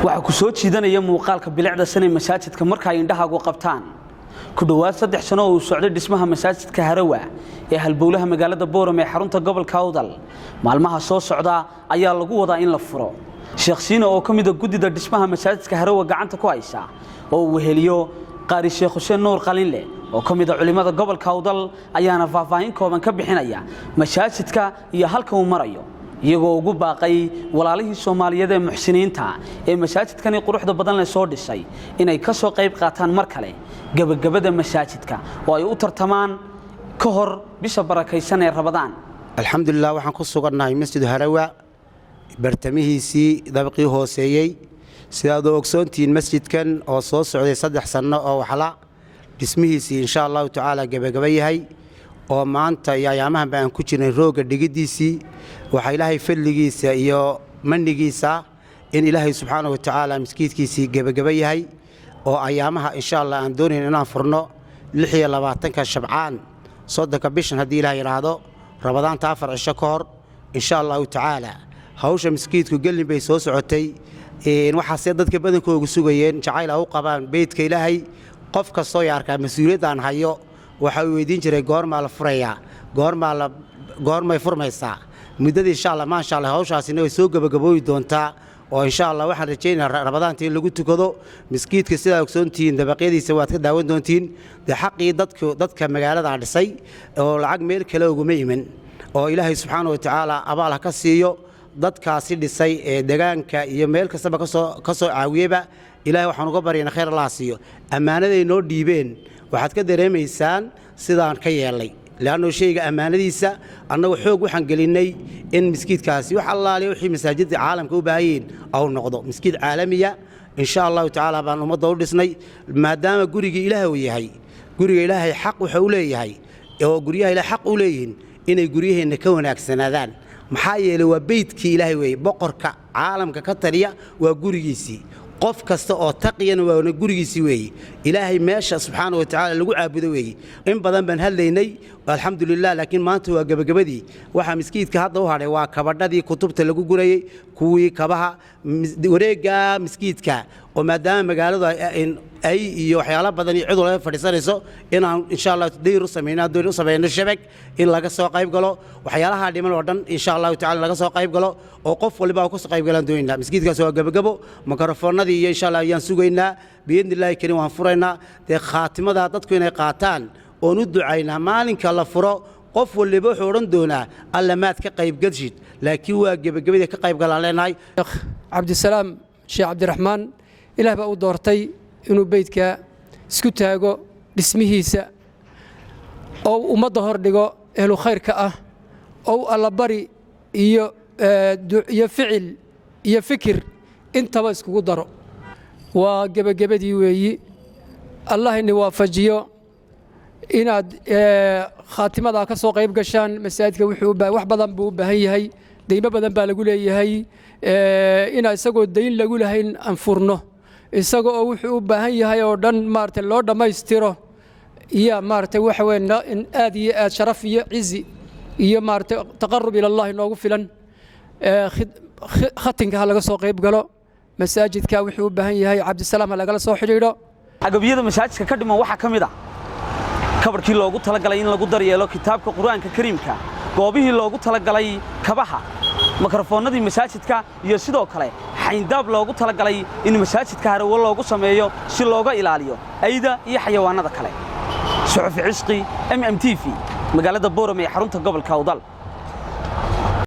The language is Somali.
Waxaa ku soo jiidanaya muuqaalka bilicda sanee masaajidka marka ay indhahaagu qabtaan. Ku dhowaad 3 sano oo uu socday dhismaha masaajidka Harawa ee halbowlaha magaalada Boorame ee xarunta gobolka Awdal, maalmaha soo socda ayaa lagu wadaa in la furo. Sheekh Siina oo ka mida guddida dhismaha masaajidka Harawa gacanta ku haysa, oo uu weheliyo Qaari Sheekh Xuseen Nuur Qalinleh oo ka mida culimmada gobolka Awdal, ayaana faahfaahin kooban ka bixinaya masaajidka iyo halka uu marayo, iyagoo ugu baaqay walaalihii Soomaaliyeed ee muxsiniinta ee masaajidkani quruxda badan leh soo dhisay inay ka soo qayb qaataan mar kale gebagabada masaajidka oo ay u tartamaan ka hor bisha barakaysan ee Ramadaan. Alxamdulilah, waxaan ku sugannahay Masjid Harawa bartamihiisii, dabaqii hooseeyey. Sidaad u ogsoontihiin, masjidkan oo soo socday 3 sanno oo waxla dhismihiisii insha Allahu tacaala gebagaba yahay, oo maanta iyo ayaamahanba aan ku jirnay roogga dhigiddiisii. Waxaa Ilaahay fadligiisa iyo mannigiisa in Ilaahay subxaana wa tacaala maskiidkiisii gebagaba yahay, oo ayaamaha insha Allah aan doonayn inaan furno 26-ka Shabcaan, 30-ka bishan haddii Ilaah yidhaahdo, Ramadaanta 4 cisho ka hor insha Allahu tacaala. Hawsha maskiidku gelin bay soo socotay. Waxaase dadka badankoogu sugayeen jacayl a u qabaan beydka Ilaahay. Qof kastoo y arkaa mas-uuliyadaan hayo waxa uu weydiin jiray: "Goormaa la furayaa? Goormaa la goormay furmaysaa muddadii?" Insha Allah, maasha Allah, hawshaasina way soo gebagabooyi doontaa, oo insha Allah waxaan rajaynayaa Ramadaanta in lagu tukado maskiidka. Sidaa ogsoontihiin, dabaqyadiisa waad ka daawan doontiin. Dee xaqii dadku dadka magaalada dhisay oo lacag meel kale uguma iman, oo Ilaahay subxaana wa tacaala abaal ha ka siiyo dadkaasi dhisay ee degaanka iyo meel kastaba kasoo ka soo caawiyeba. Ilahay waxaan uga baryana khayr Allah siiyo. Ammaanaday noo dhiibeen waxaad ka dareemaysaan sidaan ka yeelnay, leanno shayga ammaanadiisa annagu xoog waxaan gelinnay in miskiidkaasi wax allaale wixii masaajidda caalamka u baahan yihiin au noqdo miskiid caalamiya. Insha Allahu tacaala baan ummadda u dhisnay, maadaama gurigii Ilaah uu yahay. Guriga Ilaahay xaq wuxuu u leeyahay, oo guryaha Ilahay xaq u leeyihiin, inay guryaheenna ka wanaagsanaadaan. Maxaa yeelay, waa beydkii Ilaahay weeye. Boqorka caalamka ka taliya waa gurigiisii, qof kasta oo taqiyana waana gurigiisii weeye. Ilaahay meesha subxaana wa tacaala lagu caabudo weeye. In badan baan hadlaynay, alxamdulilah, laakiin maanta waa gebagabadii. Waxaa miskiidka hadda u hadhay waa kabadhadii kutubta lagu gurayey, kuwii kabaha wareegga miskiidka, oo maadaama magaaladu ay iyo waxyaalo badan iyo cid walba fadhiisanayso, inaan insha Allah dayr u samayno, dayr u samayno, shabag in laga soo qayb galo. Waxyaalaha dhiman oo dhan insha Allahu tacaala laga soo qayb galo, oo qof waliba uu ka soo qayb galaan doonayna. Miskiidkaas waa gabagabo. Mikrofoonadii iyo insha Allah ayaan sugaynaa. Biidni Illaahi karim waan furaynaa. Dee khaatimada dadku inay qaataan oon u ducaynaa. Maalinka la furo qof waliba wuxuu odhan doonaa: "Alla maad ka qaybgashid?" Laakiin waa gebagabadii, ka qayb galaan leenahay. Sheekh Cabdisalaam Sheekh Cabdiraxmaan, Ilaah baa u doortay inuu beydka isku taago dhismihiisa, oo ummadda hor dhigo ehlu khayrka ah, oo allabari iyo ficil iyo fikir intaba iskugu daro. Waa gebagabadii weeyi. Allah ini waafajiyo inaad khaatimadaa ka soo qayb gashaan. Masaajidka wuxuu wax badan buu u baahan yahay, deymo badan baa lagu leeyahay. Inaa isagoo dayn lagu lahayn aan furno, isaga oo wuxuu u baahan yahay oo dhan maarata loo dhammaystiro iyo maaragtay waxa weye in aad iyo aad sharaf iyo cizi iyo maaragtay taqarub ila Allahi noogu filan. Khatinka ha laga soo qayb galo. Masaajidka wuxuu u baahan yahay, Cabdisalaam ha lagala soo xidhiidho. Agabyada masaajidka ka dhiman waxaa ka mid ah kabarkii loogu talagalay in lagu daryeelo kitaabka Qur'aanka Kariimka, goobihii loogu talagalay kabaha, mikrofoonnadii masaajidka iyo sidoo kale xayndaab loogu talagalay in masaajidka Harawo loogu sameeyo si looga ilaaliyo ayda iyo xayawaannada kale. Suxufi Cisqi, MMTV, magaalada Boorame ee xarunta gobolka Awdal.